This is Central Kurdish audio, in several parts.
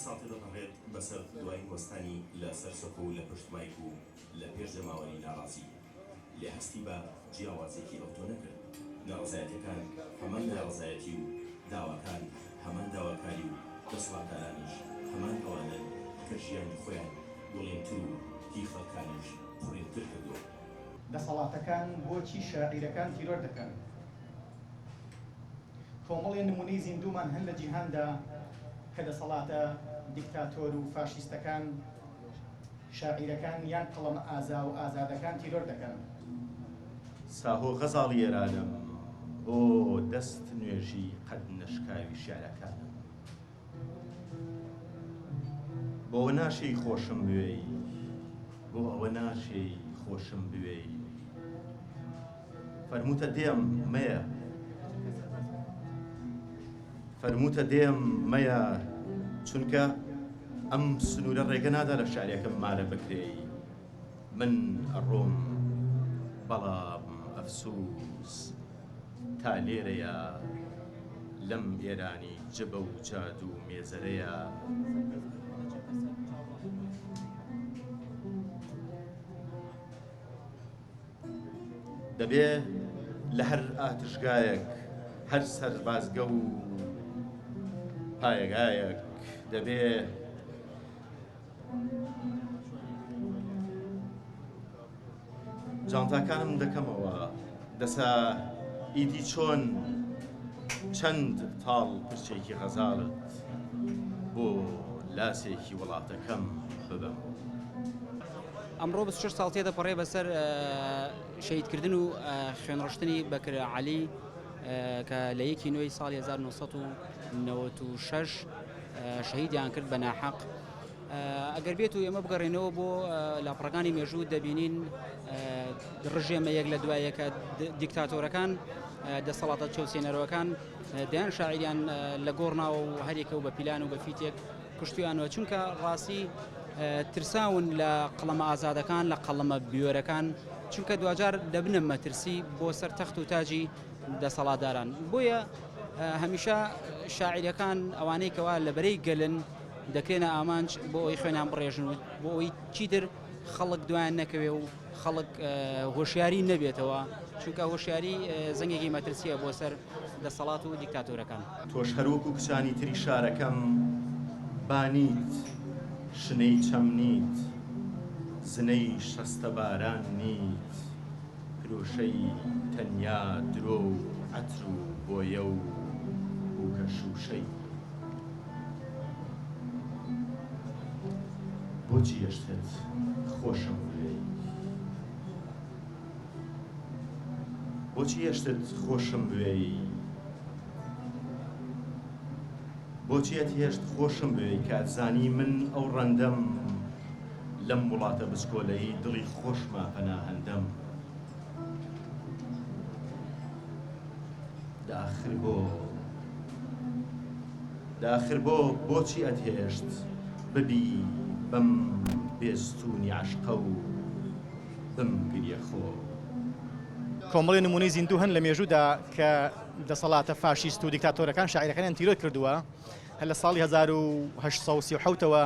ساڵ تێدەپەڕێت بەسەر دوایین وەستانی لە سەر سەکۆ و لە پشت مایک و لە پێش جەماوەری ناڕازی، لێ هەستی بە جیاوازیەکی ئەوتۆ نەکرد، ناڕەزایەتیەکان هەمان ناڕەزایەتی و داواکان هەمان داواکاری و دەسەڵاتدارانیش هەمان ئەوانەن کە ژیانی خۆیان گوڵینتر و هی خەڵکانیش قوڕینتر کردووە. دەسەڵاتەکان بۆچی شاعیرەکان تیرۆر دەکەن؟ کۆمەڵێ نموونەی زیندوومان هەن لە جیهاندا کە دەسەڵاتە دیکتاتۆر و فاشیستەکان شاعیرەکان یان قەڵەمە ئازا و ئازادەکان تیرۆر دەکەن. ساهۆ غەزاڵی ئێرانم، ئۆ دەست نوێژی قەد نەشکاوی شیعرەکانم. بۆ ئەوە ناشێی خۆشم بوێی، بۆ ئەوە ناشێی خۆشم بوێی. فەرمووتە دێم مەیە، فەرمووتە دێم مەیە، چونکە ئەم سنوورە ڕێگە نادا لە شعرێکم مارە بکرێی. من ئەڕۆم بەڵام ئەفسووس تا لێرەیە لەم ئێرانی جبە و جادوو و مێزەرەیە. دەبێ لە هەر ئاتشگایەک، هەر سەربازگە و پایەگایەک دەبێ. جانتاکانم دەکەمەوە دەسا ئیدی چۆن چەند تاڵ پرچێکی غەزاڵت بۆ لاسێکی وڵاتەکەم ببەم. ئەمڕۆ 26 ساڵ تێدەپەڕێ بەسەر شەهیدکردن و خوێنڕشتنی بەکر عەلی کە لە یەکی نوێی ساڵی 1996 شەهیدیان کرد بە ناحەق. ئەگەر بێت و ئێمە بگەڕێنەوە بۆ لاپەڕەکانی مێژوو دەبینین ڕژێمە یەک لە دوای یەکە دیکتاتۆرەکان دەسەڵاتە چەوسێنەرەوەکان دەیان شاعیریان لە گۆڕ ناوە و هەریەکە و بە پیلان و بە فیتێک کوشتویانەوە چونکە ڕاستی ترساون لە قەڵەمە ئازادەکان لە قەڵەمە بوێرەکان چونکە دواجار دەبنە مەترسی بۆ سەر تەخت و تاجی دەسەڵاتداران بۆیە هەمیشە شاعیرەکان ئەوانەی کەوا لە بەرەی گەلن دەکرێنە ئامانج بۆ ئەوەی خوێنیان بڕێژن و بۆ ئەوەی چیتر خەڵک دوایان نەکەوێ و خەڵک هۆشیاری نەبێتەوە چونکە هۆشیاری زەنگێکی مەترسیە بۆ سەر دەسەڵات و دیکتاتۆرەکان. تۆش هەروەکو کچانی تری شارەکەم با نیت، شنەی چەم نیت، زنەی شەستە باران نیت، پرۆشەی تەنیا درۆ و عەتر و بۆیە و بووکە شووشەی. بۆچی هێشتت خۆشم بوێی؟ بۆچی هێشتت خۆشم بوێی؟ بۆچی ئەتهێشت خۆشم بوێی کە ئەتزانی من ئەو ڕەندەم لەم وڵاتە بچکۆلەی دڵی خۆشما پەناهەندەم داخر بۆ داخر بۆ بۆچی ئەتهێشت ببی بەم بێستوونی عەشقە و بمگریە خۆ. کۆمەڵێ نموونەی زیندوو هەن لە مێژوودا کە دەسەڵاتە فاشیست و دیکتاتۆرەکان شاعیرەکانیان تیرۆر کردووە، هەر لە ساڵی 1837 ەوە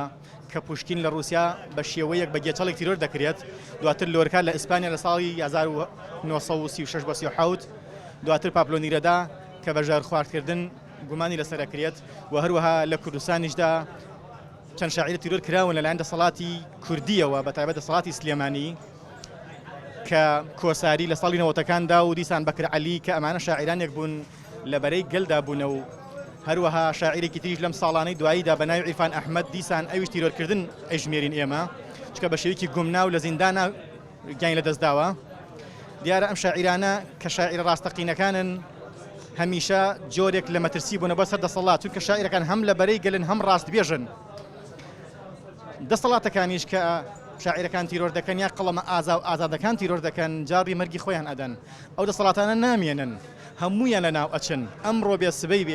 کە پوشکین لە ڕووسیا بە شێوەیەک بە گێچەڵێک تیرۆر دەکرێت، دواتر لۆرکا لە ئیسپانیا لە ساڵی 1936 بۆ 37، دواتر پابلۆ نیرەدا کە بە ژەهرخواردکردن گومانی لەسەر ئەکرێت و هەروەها لە کوردستانیشدا چەند شاعیر تیرۆر کراون لەلایەن دەسەڵاتی کوردیەوە بە تایبەت دەسەڵاتی سلێمانی کە کۆساری لە ساڵی نەوەتەکاندا و دیسان بەکر عەلی کە ئەمانە شاعیرانێک بوون لە بەرەی گەلدا بوونە و هەروەها شاعیرێکی تریش لەم ساڵانەی دواییدا بە ناوی عیرفان ئەحمەد دیسان ئەویش تیرۆرکردن ئەژمێرین ئێمە چکە بە شێوەیەکی گومناو لە زیندانا گیانی لەدەستداوە دیارە ئەم شاعیرانە کە شاعیرە ڕاستەقینەکانن هەمیشە جۆرێک لە مەترسی بوونە بۆ سەر دەسەڵات چونکە شاعیرەکان هەم لە بەرەی گەلن هەم ڕاستبێژن دەسەڵاتەکانیش کە شاعیرەکان تیرۆر دەکەن یا قەڵەمە ئازا و ئازادەکان تیرۆر دەکەن جاڕی مەرگی خۆیان ئەدەن ئەو دەسەڵاتانە نامێنن هەموویان لە ناو ئەچن ئەمڕۆ بێ سبەی بێ.